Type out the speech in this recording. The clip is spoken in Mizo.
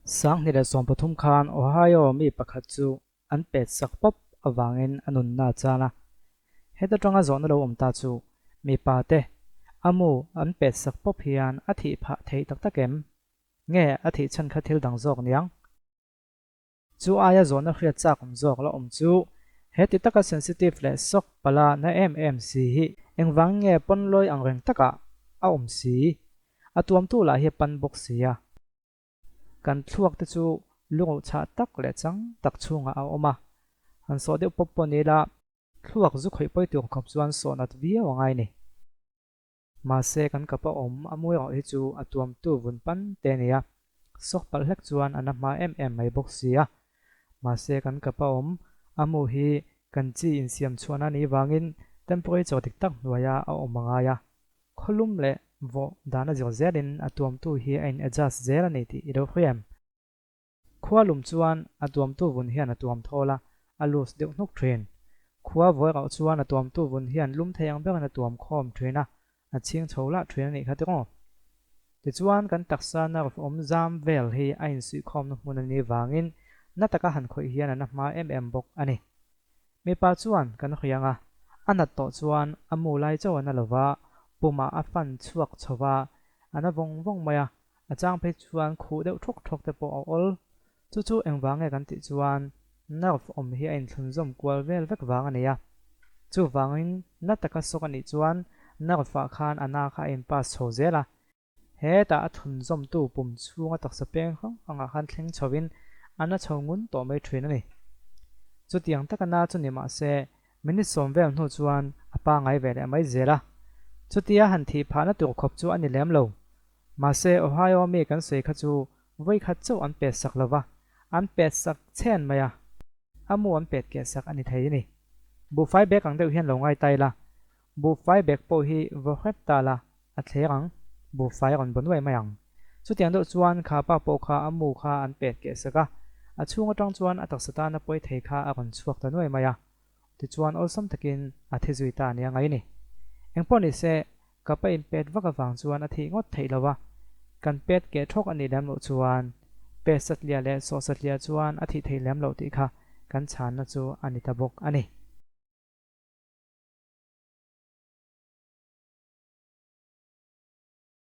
2013 khan Ohio mi pakhat chu an pet sak pawp avangin a nunna a chan a. Heta tanga zawhna lo awm ta chu mipa te a mu an pet sak pawp hian a thih phah theih tak tak em? Nge a thih chhan kha thil dang zawk niang? Chu aia zawhna hriat chak awm zawk la awm chu he ti taka sensitive leh sawk pala na em em si hi engvang nge pawn lawi ang reng takah a awm si? A tuamtu lah hi a pan bawk si a. Kan thluak te chu lunguh chhah tak leh chang tak chhungah a awm a, han sawh deuh pawp pawh ni ila thluak zu khawih pawi tur khawp chuan sawh nat viau a ngai ni. Mahse kan kapa awm a mawi erawh hi chu a tuamtu vun pan te a ni a, sawk palh hlek chuan a na hma em em mai bawk si a. Mahse kan kapa awm a mu hi kan chi insiam chhuahna a nih vangin temperature dik tak hnuaia a awm a ngai a, Khawlum leh vawh dan a zir zelin a tuamtu hi a in adjust zel a ni tih i lo hria em? Khua lum chuan a tuamtu vun hian a tuam thawl a, a loose deuh hnuk thin. Khua vawi rauh chuan a tuamtu vun hian lum thei ang berin a tuam khawm thin a, a chhing chho lah thin a nih kha tiraw? Tichuan kan taksa nerve awm zam vel hi a insuihkhawmna hmun a nih vangin na taka han khawih hian a na hma em em bawk a ni. Mipa chuan kan hriang a, a nat tawh chuan a mu lai chauh a na lo va, pumah a fan chhuak chho va, a na vawng vawng mai a, a chang phei chuan khuh deuh thawk thawk te pawh a awl. Chu chu engvang nge kan tih chuan nerve awm hi a inthlunzawm kual vel vek vang a ni a. Chuvangin na taka sawk a nih chuan nerve ah khan a na kha a in pass chho zel a, Hetah a thunzawmtu pum chhunga taksa peng hrang hrangah khan thleng chhovin a na chho ngun tawh mai thin a ni. Chutiang taka na chu ni mah se, minute sawm vel hnu chuan a pangai ve leh mai zel a. Chutia han thih phahna tur khawp chu a ni lem lo. Mahse, Ohio mi kan sawi kha chu vawi khat chauh an pet sak lo va, an pet sak chhen mai a. A mu an pet keh sak a ni thei a ni. Buhfai bag ang deuh hian lo ngai ta ila, Buhfai bag pawh hi vaw hrep ta la, a thler ang, buhfai a rawn baw nuai mai ang. Chutiang deuh chuan kha pa pawh kha a mu kha an pet keh sak a, a chhung atang chuan a taksa tana pawi thei kha a rawn chhuak ta nuai mai a, tichuan awlsam takin a thi zui ta nia ngai ni. Engpawh ni se, ka pa in pet vak avang chuan a thih ngawt theih lo a, kan pet keh thawk a nih lem loh chuan pet satliah leh sawh satliah chuan a thih theih lem loh tih kha kan chhanna chu a ni ta bawk a ni.